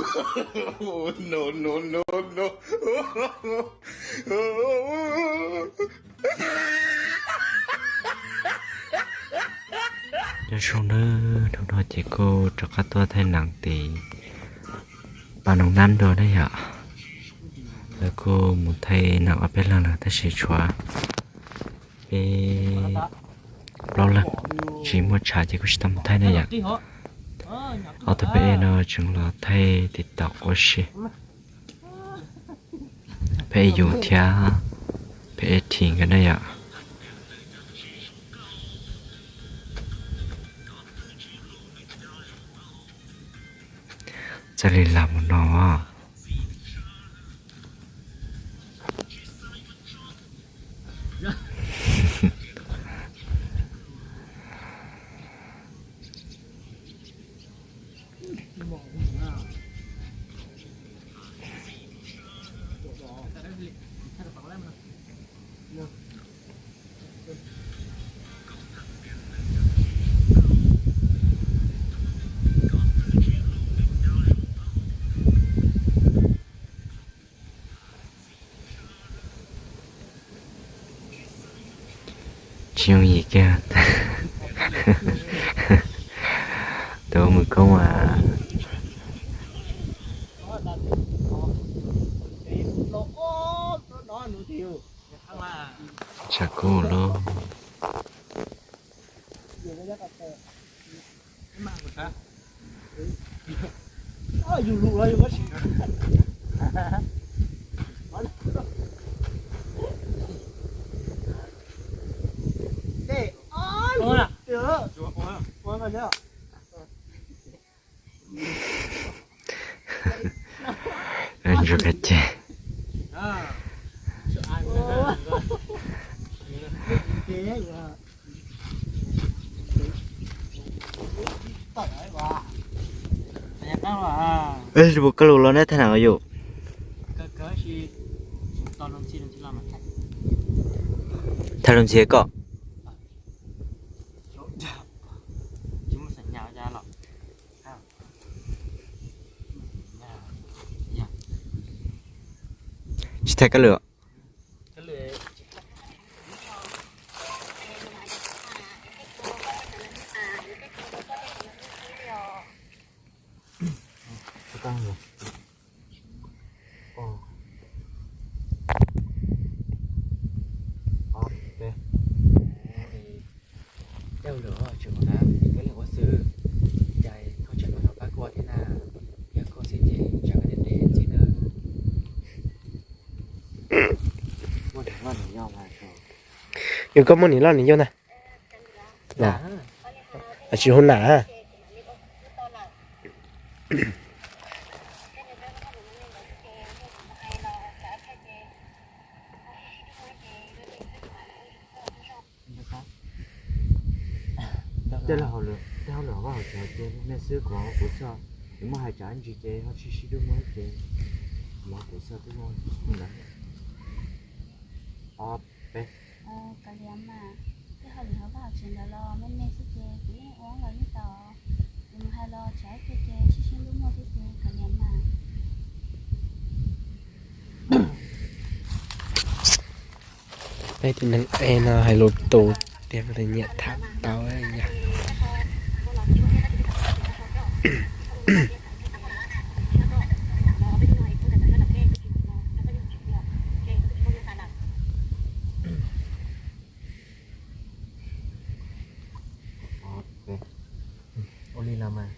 No, no, no, no. Nyob zoo nawb, hnub no ces kuj rov qab tuaj thaij nees tim pas Noo Nab dua na yom. Lawv kuj mus thaij nees ob peb leeg lawm tab sis tshuav peb plaub leeg tsis muaj tshav ces kuj tsis tau mus thaij na yom. Ob tug phab ej no tseem los thaij TikTok ua si. Phab ej yus thiab phab ej Thim nkawd na yom. Txawj li lam mus no. Tsis yooj yim kiag. Tus mus koob as. Tshav kub lauj. Ntsuag ka ces. Ej, koj lug los neb thaij nees yom? Thaij lub ntxhi koj. Tsis thaij koj lwm. Ua lwm tseem ua na, koj leej ua xwb, cas koj tseem ua noj pab koj thiab na, yog koj xwb ces tsam koj tias tes ntxim na. Yog koj muaj niam loj niam yau na? Tsis hu nam. Tej hauj lwm, tej hauj lwm hauv vaj hauv tsev ces nej xwb, kuv kuv txoj, kuv muaj hais tsam ntsis ces ho sib sib hlub muab ces kuv kuv txoj twb muaj ntawd. Ob peb. Kav liam mas, tej hauj lwm hauv vaj hauv tsev ntawd los me me xwb ces kuv yeej ua los yeej tau. Kuv mus hais los tsam ib pliag ces sib sib hlub muaj thiab ces kav liam mas. Peb tus neeg es no hais lus tus tiag tiag nyiam tham tau yog. Ua li los mas,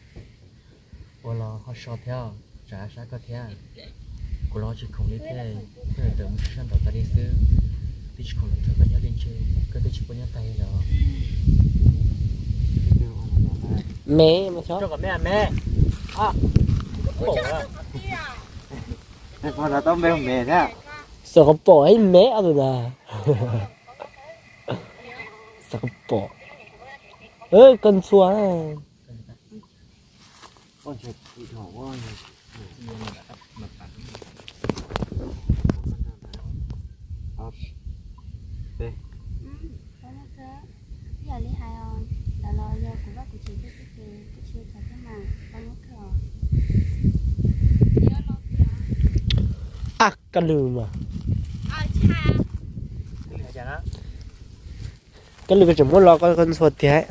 ua los ho so thiab, tsam sab koj thiab. Kuv los tsis khoom li thiab, koj tawm mus sab nraud tas li xwb, twb tsis khoom los nrog koj nyob li ntshe koj twb tsis pub nyob tag li lawm. Me, me, me. Xav kom pom ib me tus ntawd. Xav kom pom. Koj ntxhua. Yam li hais os, ntawd los yog kuv vaj kuv tsev xwb xwb ces kuj tsis ua cas thiab mas, tau nyob kawg os. Ab, koj lwm mas. Koj lwm koj tseem muab los koj ntxhua tiag.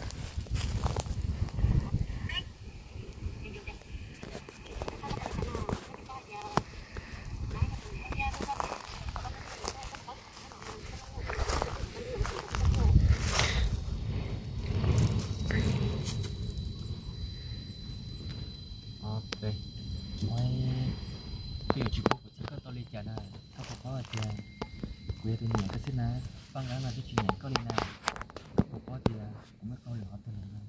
Twb yuav tsis pub kuv txhawb koj tau li cas na. Koj puas paub hais tias kuv yog tus nyiam koj xwb na. Paj Nqeeb no twb tsis nyiam koj li na. Koj puas paub tias kuv muaj qau lwm hov twg lawm na.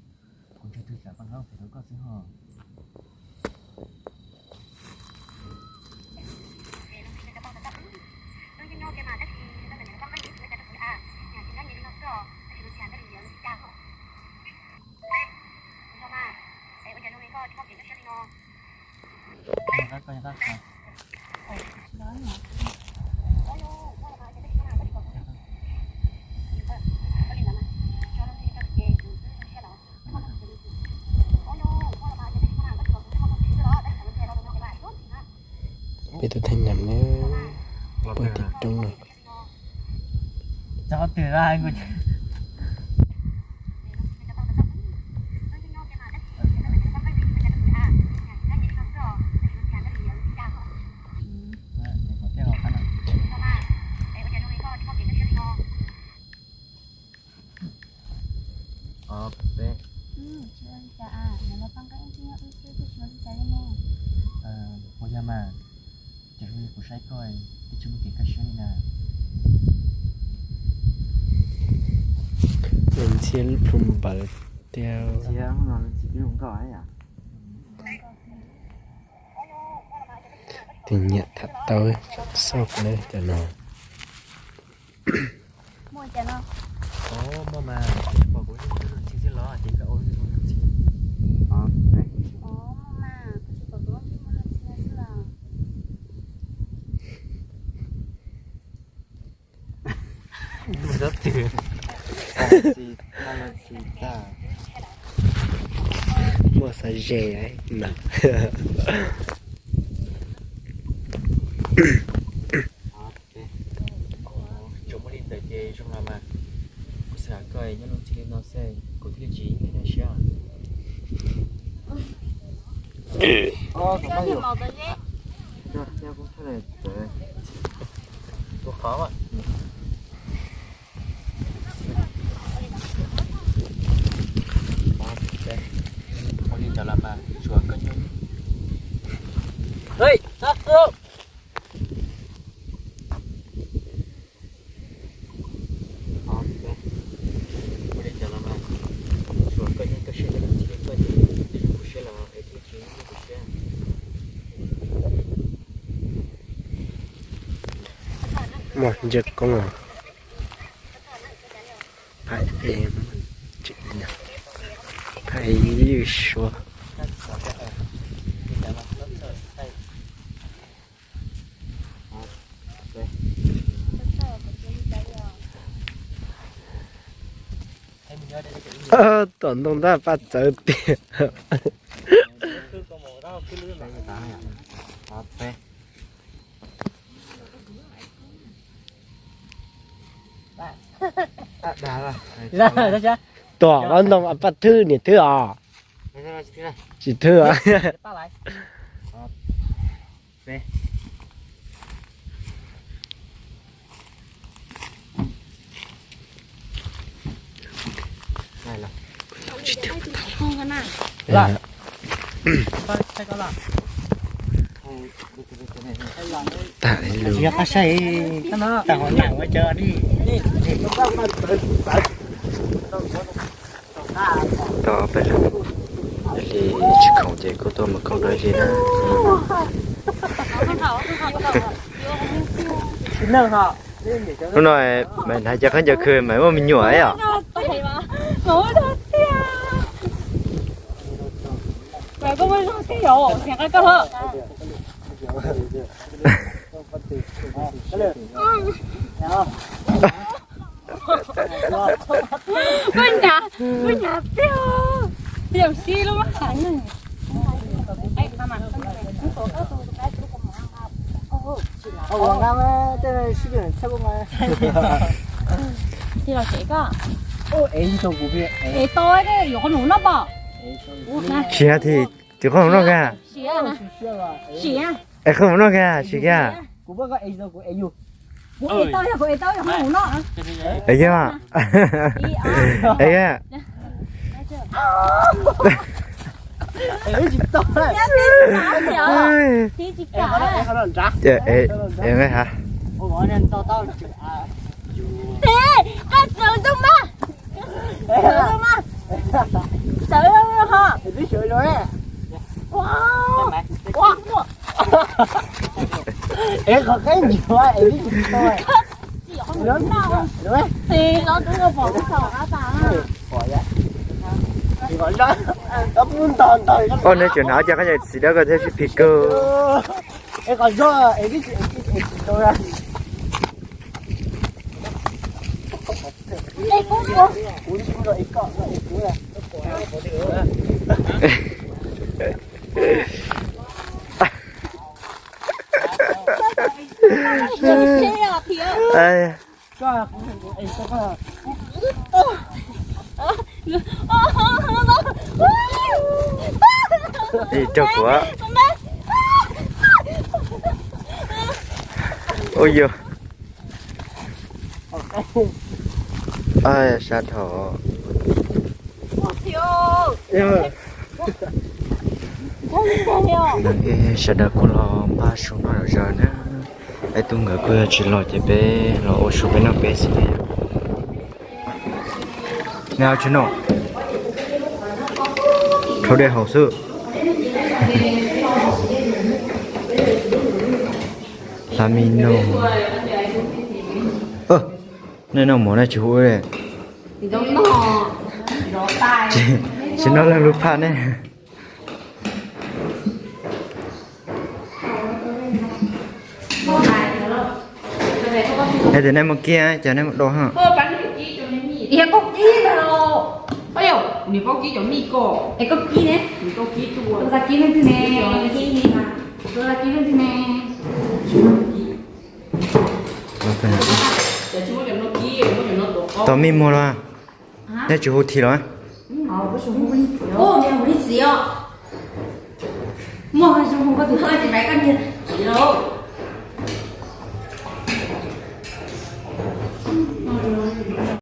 Kuv ntshaw twg tsam Paj Nqeeb feem hauv koj xwb ho. Peb tus theej nam na, peb tus coob na. Ua yog mas, ces kuv saib koj twb tsis muaj kev kaj siab li na. Tus ntxhiab lub plhu npawv tiag. Tus nyiam tham tau xauj kuv cov no. Muaj xav ze na. Tsuas muaj li ntawd ces zoo los mas. Kuv xav kom koj nyob lub txij li no xwb kuv thiaj li tsis nyob siab. Tus qhov ua li ntawd los mas tsuas koj nyob. Ua li ntawd los mas tsuas koj nyob koj siab, koj tsis li koj ces kuv siab los es thiaj tsis nyob kuv siab. Muaj ntsia koob os. Phaj e, phaj ywj suab. Tom ntoo ntab paj txawv tiag. Tom ntoo paj thwb niam thwb os. Tsis thwb os. Tag li lus. Tau ob peb leeg li tsis khoom ces kuj tuaj mus koom dua si na. Hnub no mas hnav cov khaub ncaws khw mas muaj me nyuam os. Koj nyav, koj nyav tiag. Yam sib lub mab qham neeg. Ua nqa mas tej sib tw tshaj ua nqa. Tij los tsev koj. Es tau yuav qhov nus noj pom. Siav thiab, tus qhov nus noj kiag. Siav. Es qhov nus noj kiag, siav kiag. Es kiag. Es kiag. Es, es, ha. Tij, koj sawv zoo mas. Sawv zoo mas. Sawv zoo ho. Ua, ua, ua. Es qhov qeb ntsuag es tsis tau. Tij, los dub pom qab tas. Oj, neb tseem hnav cov khaub ncaws txiv dawb ko thiab sib phim kawg. Es qhov zog es tib tsis tau. Ej, raug kuv. Ua yog. Sab dhau. Sawv daws kuj los npaj su noj zom zaws na. Peb tub nkawd kuj yog tsis los ces peb los ua su peb noj peb xwb na. Nej tsis noj, rhaub dej haus xwb. Hla me noj. Nej noj mov nej tsis hu. Tsis noj leej lub phaj ne. Es tias nej muaj kib ces nej mus do. Koj kib ntag los. Nws paub kib cov mij ko. Es koj kib ne? Kib leej twg ne? Kib leej twg ne? Tos mij muag los. Nej tsis hu thi los? Muaj zoo hu koj tus koj tsis pais koj niag txiv lauj.